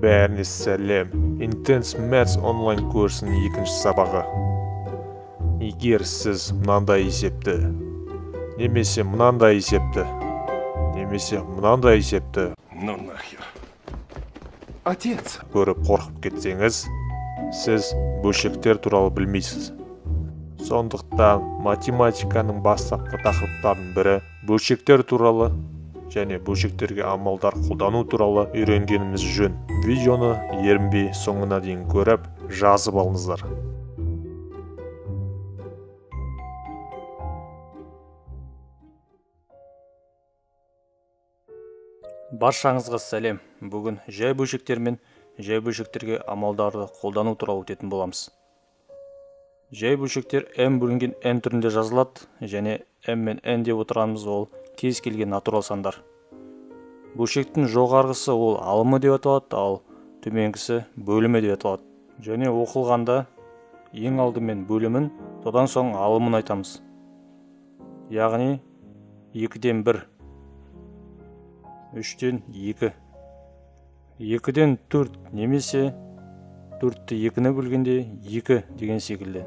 Бәріне сәлем. Intense Maths онлайн курсының екінші сабағы. Егер сіз мынандай есепті, немесе мынандай есепті, немесе мынандай есепті Ну нахер. Отец. көріп қорқып кетсеңіз, сіз бөлшектер туралы білмейсіз. Сондықтан математиканың бастапқы тақырыптарының бірі бөлшектер туралы және бөлшектерге амалдар қолдану туралы үйренгеніміз жөн. Видеоны ерінбей соңына дейін көріп, жазып алыңыздар. Баршаңызға сәлем. Бүгін жай бөлшектер мен жай бөлшектерге амалдарды қолдану туралы өтетін боламыз. Жай бөлшектер m бөлінген n түрінде жазылады және m мен n деп отырғанымыз ол кез келген натурал сандар. Бөлшектің жоғарғысы ол алымы деп аталады, ал төменгісі бөлімі деп аталады. Және оқылғанда ең алдымен бөлімін, содан соң алымын айтамыз. Яғни 2-ден 1, 3-тен 2, 2-ден 4 немесе 4-ті 2-ні бөлгенде 2 деген секілді.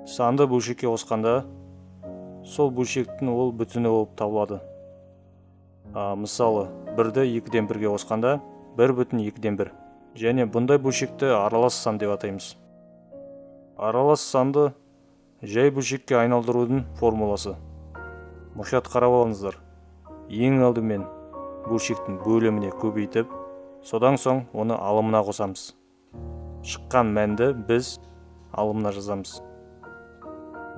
Санды бөлшекке қосқанда сол бөлшектің ол бүтіні болып табылады. Мысалы, 1-ді 2-ден 1-ге қосқанда 1 бүтін 2-ден 1. Және бұндай бөлшекті аралас сан деп атаймыз. Аралас санды жай бөлшекке айналдырудың формуласы. Мұқият қарап алыңыздар. Ең алдымен бөлшектің бөліміне көбейтіп, содан соң оны алымына қосамыз. Шыққан мәнді біз алымына жазамыз.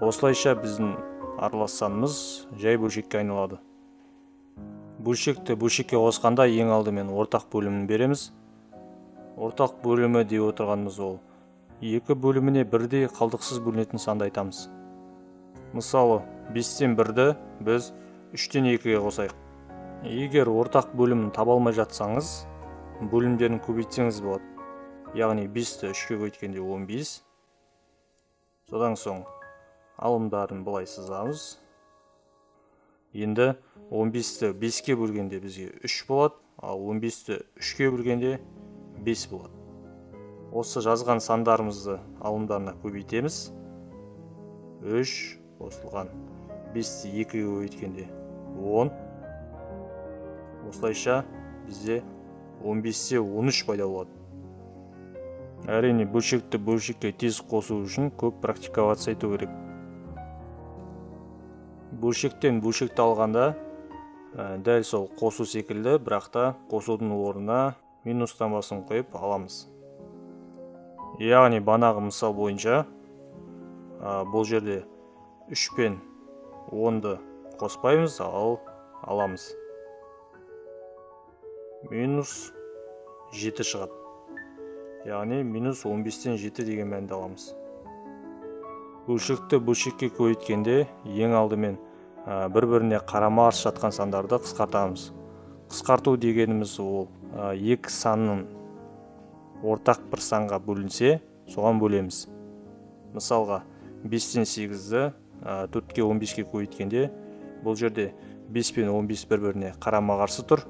Осылайша біздің аралас санымыз жай бөлшекке айналады. Бөлшекті бөлшекке қосқанда ең алдымен ортақ бөлімін береміз. Ортақ бөлімі деп отырғанымыз ол екі бөліміне бірдей қалдықсыз бөлінетін санды айтамыз. Мысалы, 5-тен 1-ді біз 3-тен 2-ге қосайық. Егер ортақ бөлімін таба алмай жатсаңыз, бөлімдерін көбейтсеңіз болады. Яғни 5-ті 3-ке көбейткенде 15. Содан соң алымдарын былай сызамыз. Енді 15-ті 5-ке бөлгенде бізге 3 болады, ал 15-ті 3-ке бөлгенде 5 болады. Осы жазған сандарымызды алымдарына көбейтеміз. 3 қосылған 5-ті 2-ге көбейткенде 10. Осылайша бізде 15-те 13 пайда болады. Әрине, бөлшекті бөлшекке тез қосу үшін көп практиковаться ету керек. Бөлшектен бөлшекті алғанда дәл сол қосу секілді, бірақ та қосудың орнына минус таңбасын қойып аламыз. Яғни банағы мысал бойынша бұл жерде 3 пен 10-ды қоспаймыз, ал аламыз. Минус 7 шығады. Яғни минус 15-тен 7 деген мәнді аламыз. Бөлшекті бөлшекке көбейткенде ең алдымен бір-біріне қарама-қарсы жатқан сандарды қысқартамыз. Қысқарту дегеніміз ол екі санның ортақ бір санға бөлінсе, соған бөлеміз. Мысалға, 5-тен 8-ді 4-ке 15-ке көбейткенде бұл жерде 5 пен 15 бір-біріне қарама-қарсы тұр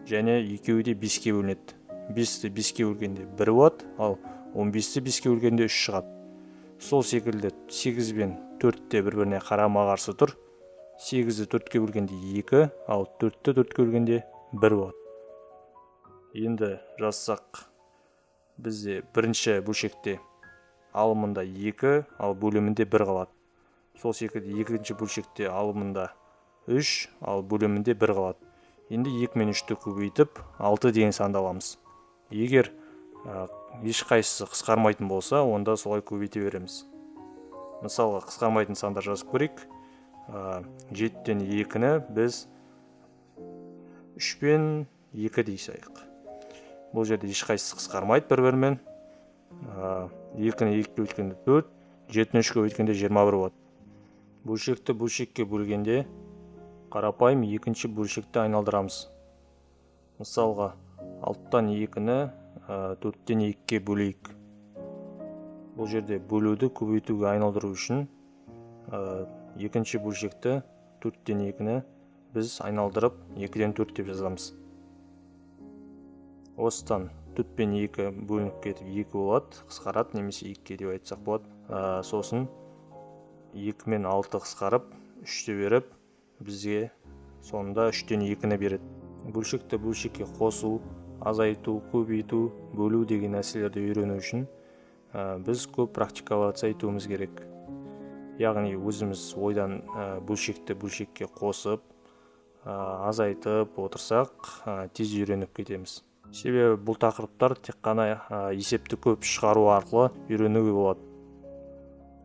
және екеуі де 5-ке бөлінеді. 5-ті 5-ке бөлгенде 1 болады, ал 15-ті 5-ке бөлгенде 3 шығады. Сол секілді 8 пен 4 те бір-біріне қарама-қарсы тұр. 8-ді 4-ке бөлгенде 2, ал 4-ті 4-ке бөлгенде 1 болады. Енді жазсақ, бізде бірінші бөлшекте алымында 2, ал бөлімінде 1 қалады. Сол секілді екінші бөлшекте алымында 3, ал бөлімінде 1 қалады. Енді 2 мен 3-ті көбейтіп 6 деген санды аламыз. Егер ешқайсысы қысқармайтын болса, онда солай көбейте береміз. Мысалға, қысқармайтын сандар жазып көрейік. 7-тен 2-ні біз 3 пен 2 дей салайық. Бұл жерде ешқайсысы қысқармайды бір-бірімен. 2-ні 2-ге бөлгенде 4, 7-ні 3-ге бөлгенде 21 болады. Бөлшекті бөлшекке бөлгенде қарапайым екінші бөлшекті айналдырамыз. Мысалға, 6-тан 2-ні 4-тен 2-ге бөлейік. Бұл жерде бөлуді көбейтуге айналдыру үшін екінші бөлшекті 4-тен 2-ні біз айналдырып 2-ден 4 деп жазамыз. Осыдан 4 пен 2 бөлініп кетіп 2 болады, қысқарады, немесе 2-ге деп айтсақ болады. Сосын 2 мен 6 қысқарып 3-ті беріп, бізге соңында 3-тен 2-ні береді. Бөлшекті бөлшекке қосу, азайту, көбейту, бөлу деген нәрселерді үйрену үшін біз көп практиковаться етуіміз керек. Яғни өзіміз ойдан бөлшекті бөлшекке қосып, азайтып отырсақ, тез үйреніп кетеміз. Себебі бұл тақырыптар тек қана есепті көп шығару арқылы үйренуге болады.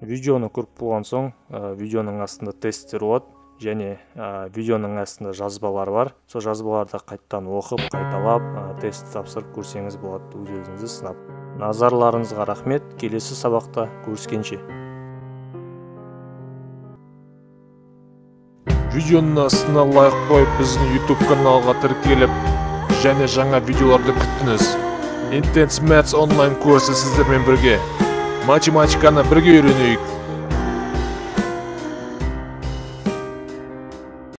Видеоны көріп болған соң, видеоның астында тесттер болады және видеоның астында жазбалар бар. Сол жазбаларды қайтадан оқып, қайталап, тест тапсырып көрсеңіз болады, өз-өзіңізді сынап. Назарларыңызға рахмет. Келесі сабақта көріскенше. Видеоның астына лайк қойып, біздің YouTube каналға тіркеліп және жаңа видеоларды күтіңіз. Intense Maths онлайн курсы сіздермен бірге. Математиканы бірге үйренейік.